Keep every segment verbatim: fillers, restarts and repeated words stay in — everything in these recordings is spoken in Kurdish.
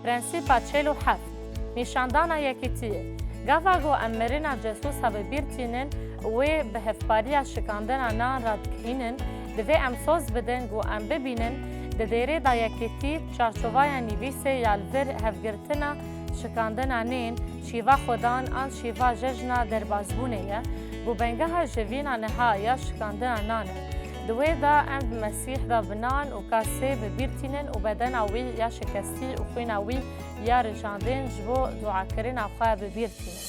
Prensîpa çil û heft, nîşandana yekîtiyê. Gava ku em mirina cesûsa bi bîr tînin û wê bi hevpariya şikandina nan re dikihînin, divê em soz bidin ku em bibînin di dêrê de yekîtî çarçovaya nivîsê ya li vir hevgirtina şikandina nên, şîva xwedan an şîva cejna derbazbûnê ye, ku bengeha civîna niha ya şikandina nan e. Di wê de em bi Mesîh de bi nan û kasê bi bîr tînin û bedena wî ya şikestî û xwîna wî ya rijandin ji bo duakirina xwe bi bîr tînin.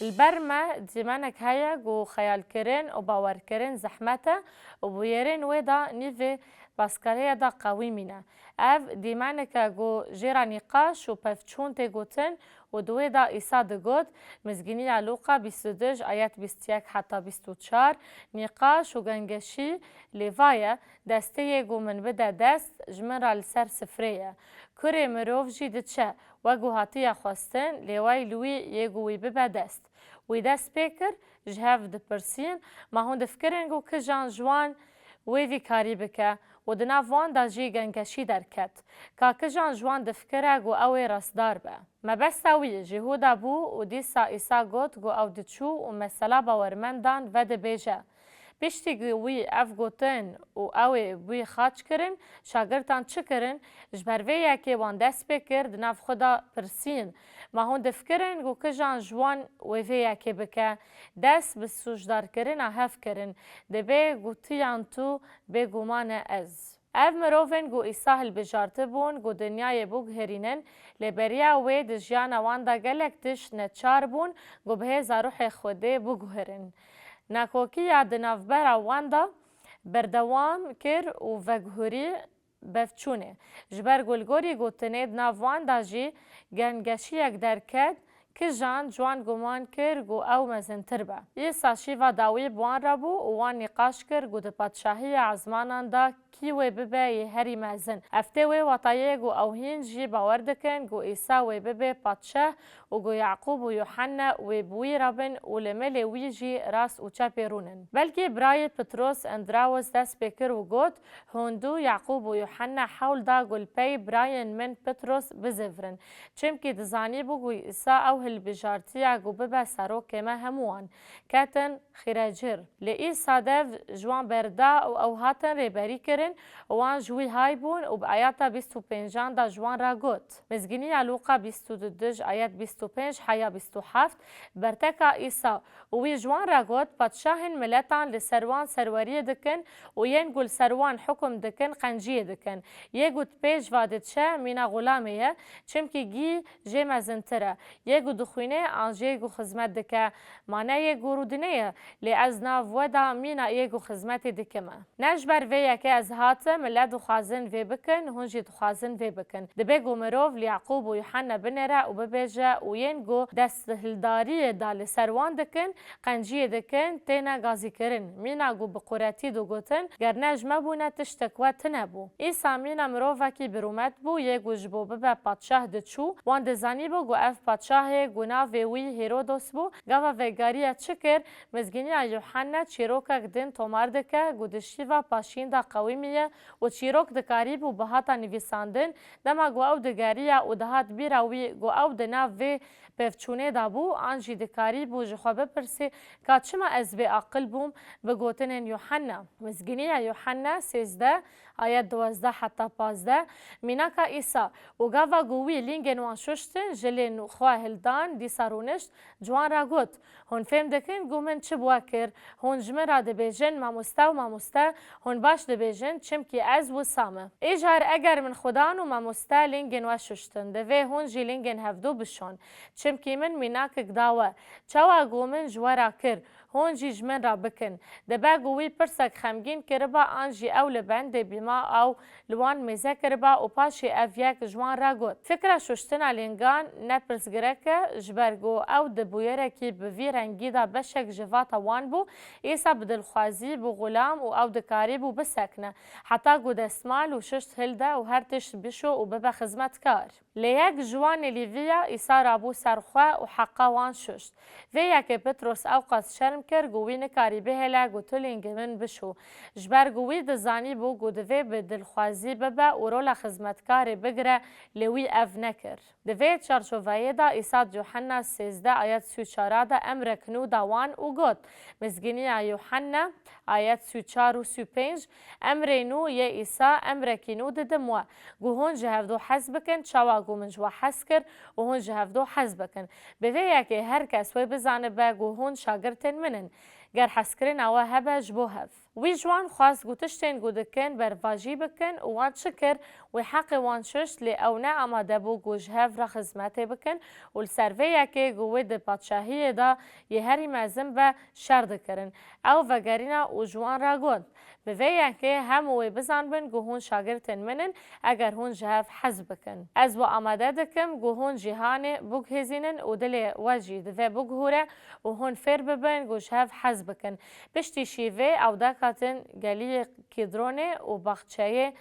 Li ber me dîmenek heye ku xeyalkirin û bawerkirin zehmet e û bûyerên wê de nîvê Paskalê de qewîmîne. Ev dîmenek e ku jê re nîqaş û pevçûn tê gotin û di wê de Îsa digot, Mizgîniya Lûqa bîst û du ayet bîst û yek heta bîst û çar, nîqaş û gengeşî lê va ye, destê yê ku min bide dest, ji min re li ser sifrê ye. Kurê mirov jî diçe, wek ku hatiye xwestin, lê wey li wî yê ku wî bibe dest. Wî dest pê kir, ji hev dipirsîn, ma hûn difikirin ku kijan ji wan wê vî karî bike û di nav wan de jî gengeşî derket. Ka kijan ji wan difikire ku ew ê rastdar be. Mebesta wî Jihûda bû û dîsa Îsa got ku ew diçû û mesela bawermendan vedibêje. Piştî ku wî ev gotin û ew ê bi wî xaç kirin, şagirtan çi kirin? Ji ber vê yekê wan dest pê kir, di nav xwe de pirsîn, Ma hûn difikirin ku kijan ji wan wê vê yekê bike? Dest bi sûcdarkirina hev kirin. Divê gotiyan tu bêguman e ez. Ev mirovên ku Îsa hilbijartibûn ku dinyayê biguherînin, lê beriya wê di jiyana wan de gelek tişt neçar bûn ku bi hêza Ruhê Xwedê biguherin. Nakokiya di navbera wan de berdewam kir û veguherî bevçûnê. Ji ber ku li gorî gotinê di nav wan de jî gengeşiyek derket, kijan ji wan guman kir ku ew mezintir be. Îsa şîva dawî bi wan re bû û wan nîqaş kir ku di padşahiya ezmanan de kî wê bibe yê herî mezin. Ev tê wê watayê ku ew hîn jî bawer dikin ku Îsa wê bibe padşah û ku Yaqûb û Yuhanna wê bi wî re bin û li milê wî jî rast û çepê rûnin. Belkî birayê Petros Endrawis dest pê kir û got, Hûn du, Yaqûb û Yuhanna, hewl da ku li pey birayên min Petros bizivirin. Çimkî dizanîbû ku Îsa ew hilbijartiye ku bibe serokê me hemû wan. Ketin xîrecir. Lê Îsa dev ji wan berda û ew hatin rêberî kirin û wan ji wî hay bûn û bi ayeta bîst û pêncan de ji wan re got. Mizgîniya Lûqa bîst û du ayet bîst û pênc heya bîst û heft, berteka Îsa û wî ji wan re got, Padşahên miletan li ser wan serweriyê dikin û yên ku li ser wan hukum dikin qenciyê dikin. Yê ku di pêş va diçe mîna xulamê ye, çimkî gî jê mezintir e. Yê ku dixwîne an jê ku xizmet dike, ma ne yê ku rûdinê ye, lê ez nav we de mîna yê ku xizmetê dikime. Ne ji ber vê yekê ez hatim, milet dixwazin vê bikin, hûn jî dixwazin vê bikin. Dibe ku mirov li Yaqûb û Yuhanna binêre û bibêje, û yên ku desthildariyê da li ser wan dikin, qenciyê dikin, têne gazîkirin. Mîna ku bi quretî digotin, ger ne ji me bûne tiştek we tine bû. Îsa mîna mirovekî birûmet bû, yê ku ji bo bibe padşah diçû. Wan dizanîbû ku ev padşahê ku navê wî Hêrodos bû, gava vegariya çi kir, Mizgîniya Yuhanna çîrokek din tomar dike ku di şîva paşîn de qewîmiye û çîrok dikarîbû bihata nivîsandin, dema ku ew digeriya û dihat bîra wî ku ew di nav vê pevçûnê de bû, an jî dikarîbû ji xwe bipirsî, Ka çima ez bêaqil bûm? Bi gotinên Yuhanna. Mizgîniya Yuhanna sêzdeh, ayet duwazdeh heta pazdeh, mînaka Îsa û gava ku wî lingên wan şuştin, jilên xwe hildan, dîsa rûnişt, ji wan re got, Hûn fêm dikin ku min çi bi we kir? Hûn ji min re dibêjin, Mamoste û mamoste, hûn baş dibêjin, çimkî ez wisa me. Îcar eger min Xudan û mamoste lingên we şuştin, divê hûn jî lingên hevdu bişon, çimkî min mînakek da we, çawa ku min ji we re kir, hûn jî ji min re bikin. Dibe ku wî pirsek xemgîn kiriba an jî ew li bendê bîma ew li wan mêze kiriba û paşê ev yek ji wan re got, Fikra şuştina lîngan ne pirsgirêk e, ji ber ku ew di bûyerekî bi vî rengî de beşek ji vata wan bû, Îsa bi dilxwazî bû xulam û ew dikarîbû bisekine, heta ku destmal û şuşt hilde û her tişt bişo û bibe xizmetkar. Lê yek ji wan êlîviya Îsa rabû ser xwe û heqa wan şuşt. Vê yekê Petros ewqas şerm kir ku wî nikarî bihêle ku tu lingê min bişo. Ji ber ku wî dizanîbû ku divê bi dilxwazî bibe û rola xizmetkarê bigire, lê wî ev nekir. Di vê çarçoveyê de Îsa di Yuhanna sêzdeh ayet sî û çar de emrek nû da wan û got, Mizgîniya Yuhanna, ayet sî û çar û sî û pênc, Emrê nû yê Îsa, emrekî nû didim we, ku hûn ji hevdu hez bikin, çawa ku min ji we hez kir û hûn ji hevdu hez bikin. Bi vê yekê her kes wê bizanibe ku hûn şagirtên min in, ger hezkirina we hebe ji bo hev. Wî ji wan xwest ku tiştên ku dikin bervajî bikin û wan çi kir, wî heqê wan şişt, lê ew ne amade bû ku ji hev re xizmetê bikin û li ser vê yekê ku wê di padşahiyê de yê herî mezin be, şer dikirin. Ew vegerîna û ji wan re got, Bi vê yekê hemû wê bizanbin ku hûn şagirtên min in, eger hûn ji hev hez bikin. Ez we amade dikim ku hûn cîhanê biguhêzînin û dilê we jî divê biguhure û hûn fêr bibin ku ji hev hez bikin. Piştî şîvê ew derketin geliyê Kîdronê û baxçeyê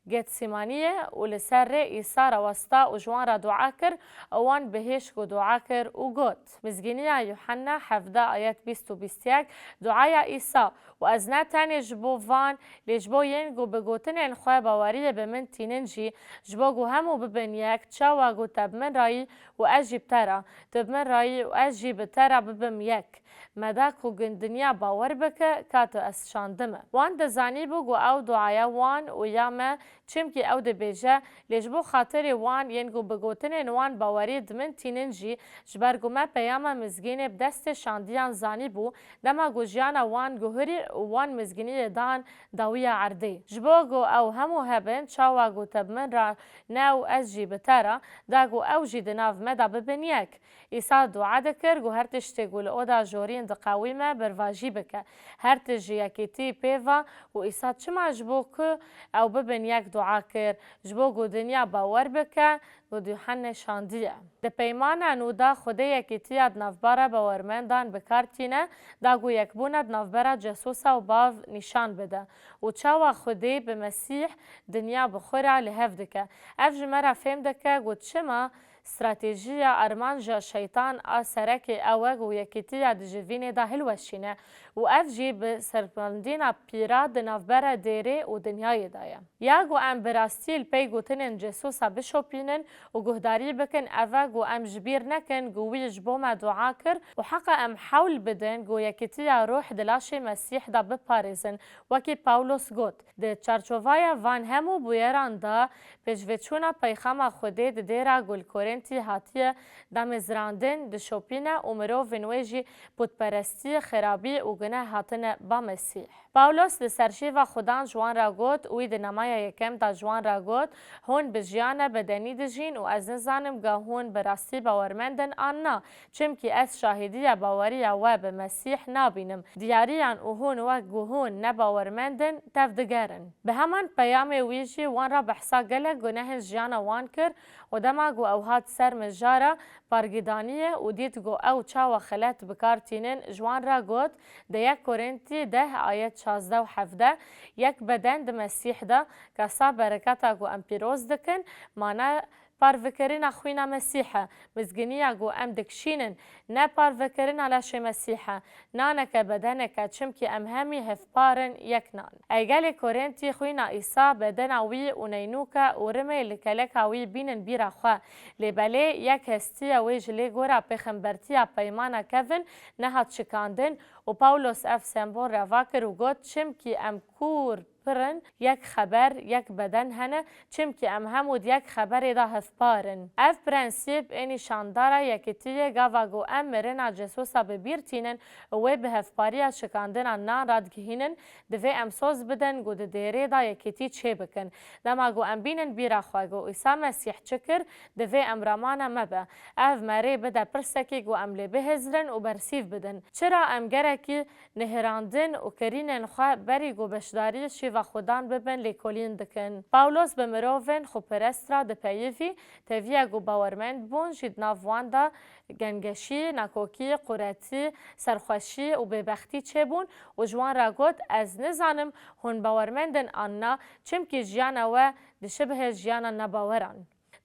Getsîmaniyê û li ser rê Îsa rawesta û ji wan re dua kir û wan bihîşt ku dua kir û got, Mizgîniya Yuhanna hevdeh ayet bîst û bîst yek, duaya Îsa, Û ez ne tenê ji bo van, lê ji bo yên ku bi gotinên xwe baweriyê bi min tînin jî, ji bo ku hemû bibin yek, çawa ku te bi min re yî û ez jî bi te re, tu bi min re yî û ez jî bi te re bibim yek. Me da ku gin dinya bawer bike ka tu ez şandime. Wan dizanîbû ku ew duaya wan û ya me, çimkî ew dibêje, Lê ji bo xatirê wan yên ku bi gotinên wan bawerî di min tînin jî, ji ber ku me peyama mizgînê bi destê şandiyan zanîbû, dema ku jiyana wan guhirî û wan mizgîniyê dan dawiya erdê. Ji bo ku ew hemû hebin, çawa ku te bi min re ne û ez jî bi te re, da ku ew jî di nav me de bibin yek. Îsa dua dikir ku her tiştê ku li oda jorîn diqewime, bervajî bike. Her tişt ji yekîtî pê ve û Îsa çima ji bo ku ew bibin yek dua kir? Ji bo ku dinya bawer bike ku di Yuhannê şandiye. Di peymana nû de Xwedê yekîtiya di navbera bawermendan bi kar tîne, da ku yekbûna di navbera Cesûsa û Bav nîşan bide û çawa Xwedê bi Mesîh dinya bi xwe re li hev dike. Ev ji me re fêm dike ku çima stratejiya armanca şeytan a serekê ew e ku yekîtiya di civînê de hilweşîne û ev jî bi serpandîna pîra di navbera dêrê û dinyayê de ye. Ya ku em bi rastî li pey gotinên Cesûsa bişopînin û guhdarî bikin, ev e ku em ji bîr nekin ku wî ji bo me dua kir û heqa em hewl bidin ku yekîtiya ruh di laşê Mesîh de biparêzin, wekî Pawlos got. Di çarçovaya van hemû bûyeran de, pêşveçûna peyxama Xwedê di dêra ku li Korintî hatiye damezrandin, dişopîne û mirovên wê jî pûtperestî, xerabî û guneh hatine ba Mesîh. Pawlos li ser şêva Xudan ji wan re got û wî di namaya yekem de ji wan re got, Hûn bi jiyana bedenî dijîn û ez nizanim ga hûn bi rastî bawermend in an na, çimkî ez şahîdiya baweriya we bi Mesîh nabînim. Diyariyan û hûn wek ku hûn ne bawermend in, tevdigerin. Bi heman peyamê wî jî wan re behsa gelek gunehên jiyana wan kir û dema ku ew hat ser mijara pargidaniyê û dît ku ew çawa xelet bi kar tînin, ji wan re got, Di yek Korintî deh ayet şazdeh û hevdeh, Yek beden di Mesîh de, kesa bereketa ku em pîroz dikin, mane parvekirina xwîna Mesîh e. Mizgîniya ku em dikişînin, ne parvekirina laşê Mesîh e. Naneke bedeneke, çimkî em hemî hevpar in yek nan. Ey gelê Korintî xwîna Îsa, bedena wî û neynûke û rimê li keleka wî bînin bîra xwe. Lê belê yek hestiye wê ji lê gora pêxembertiya peymana kevin nehat şikandin û Pawlos ev sembol reva kir û got, Çimkî em kûr pir in, yek xeber, yek beden hene, çimkî em hemû di yek xeberê de hevpar in. Ev prensîp ê nîşandara yekîtiyê gava ku em mirina Cesûsa bi bîr tînin û wê bi hevpariya şikandina nan radigihînin, divê em soz bidin ku di dêrê de yekîtî çêbikin. Dema ku em bînin bîra xwe ku Îsa Mesîh çi kir, divê em ramana me be. Ev me rê bide pirsekî ku em lê bihêzirin û bersîv bidin. Çira em gerekî nihêrandin û kirînên xwe berî ku beşdarî şêva Xudan bibin lêkolîn dikin. Pawlos bi mirovên xweperest re dipeyivî, teviya ku bawermend bûn jî di nav wan de gengeşî, nakokî, quretî, serxweşî û bêbextî çêbûn û ji wan re got, Ez nizanim hûn bawermend in an na, çimkî jiyana we dişibihê jiyana nebaweran.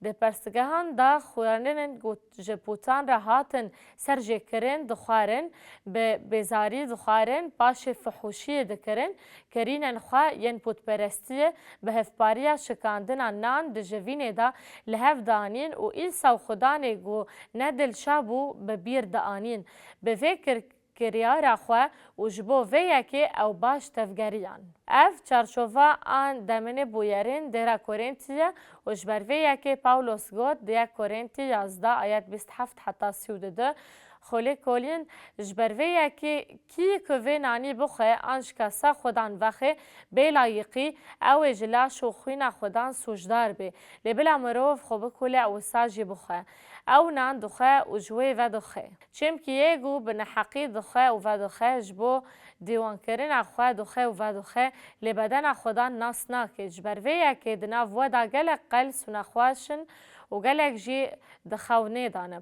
Di persgehan de xwarinên ku ji pûtan re hatin serjêkirin dixwarin, bi bêzarî dixwarin, paşê fihûşiyê dikirin, kirînên xwe yên pûtperestiyê bi hevpariya şikandina nan di civînê de li hev danîn û îsa û xudanê ku ne dilşa bû bi bîr dianîn. Bi vê kir-, kiryara xwe û ji bo vê yekê ew baş tevgeriyan. Ev çarçova an deminê bûyerên dêra Korintî ye û ji ber vê yekê Pawlos got di yek Korintî yazdeh ayet bîst heft heta sî û du de, Xolê kolîn, ji ber vê yekê kî ku vê nanî bixwe an ji kesa Xudan vexê bê layîqî, ew ê ji laş û xwîna Xudan sûcdar bê. Lê bila mirov xwe bikule û wisa jî bixwe. Ew nan dixwe û ji wê vedixe. Çimkî yê ku bi neheqî dixwe û vedixe, ji bo dîwankirina xwe dixwe û vedixe, lê bedena Xudan nas nake. Ji ber vê yekê di nav we de gelek qels û nexweş in û gelek jî di xewnê de ne.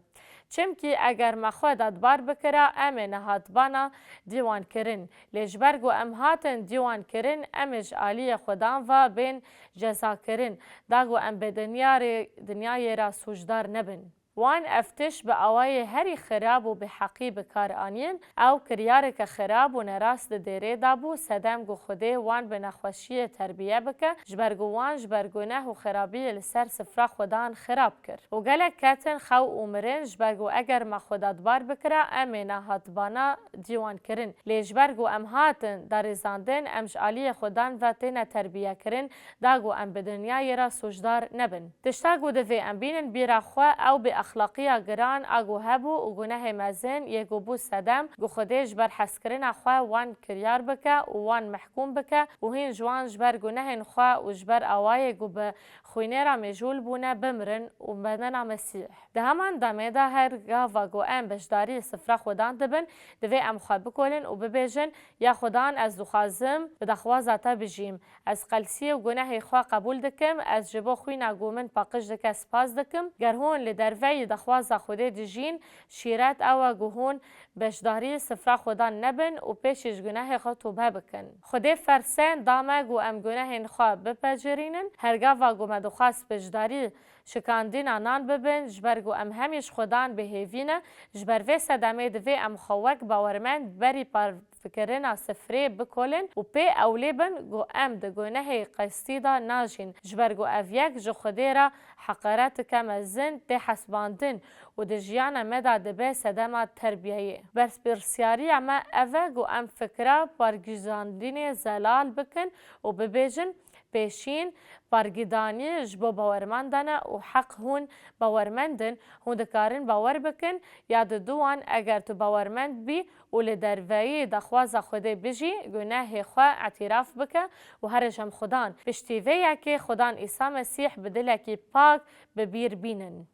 Çimkî eger me xwe dadbar bikira, em ê nehatibana dîwankirin. Lê ji ber ku em hatin dîwankirin, em ê ji aliyê Xudan ve bên cezakirin, da ku em bi dinyarê, dinyayê re sûcdar nebin. Wan ev tişt bi awayê herî xirab û biheqî bi kar aniyin, ew kiryareke xirab û nerast di dêrê de bû, sedem ku Xwedê wan bi nexweşiyê terbiye bike, ji ber ku wan ji ber guneh û xirabiyê li ser sifra Xudan xirab kir. Û gelek ketin xew û mirin, ji ber ku eger me xwe dadbar bikira, em ê nehatibana dîwankirin. Lê ji ber ku em hatin darêzandin, em ji aliyê Xudan ve têne terbiyekirin, da ku em bi dinyayê re sûcdar nebin. Tişta ku divê em bînin bîra xwe, ew bêexlaqiya giran a ku hebû û gunehê mezin yê ku bû sedem, ku Xwedê ji ber hezkirina xwe wan kiryar bike û wan mehkûm bike û hîn ji wan ji ber gunehên xwe û ji ber awayê ku bi xwînê re mêjûl bûne bimirin û bedena Mesîh. Di heman demê de her gava ku em beşdarî sifra Xudan dibin, divê em xwe bikolin û bibêjin, Ya Xudan, ez dixwazim bi daxwaza te bijîm. Ez qelsiyê û gunehê xwe qebûl dikim, ez ji bo xwîna ku min paqij dike spas dikim. Ger hûn li derveyî daxwaza Xwedê dijîn, şîret ew e ku hûn beşdarî sifra Xudan nebin û pêşî ji gunehê xwe tobe bikin. Xwedê fersend da me ku em gunehên xwe bipejirînin. Her gava ku me dixwest beşdarî şikandîna nan bibin, ji ber ku em hemî ji Xudan bêhêvî ne. Ji ber vê sedemê divê em xwe wek bawermend berî parfikirina sifrê bikolin û pê ewlê bin ku em di gunehê qestî de najîn, ji ber ku ev yek ji Xwedê re heqareteke mezin tê hesibandin û di jiyana me de dibe sedema terbiyeyê. Berpirsiyariya me ev e ku em fikra pargizandinê zelal bikin û bibêjin, Pêşîn, pargidanî ji bo bawermendan e û heq hûn bawermend in, hûn dikarin bawer bikin ya diduwan, eger tu bawermend bî û li derveyî daxwaza Xwedê bijî, gunehê xwe îtiraf bike û here cem Xudan. Piştî vê yekê Xudan Îsa Mesîh bi dilekî pak bi bîr bînin.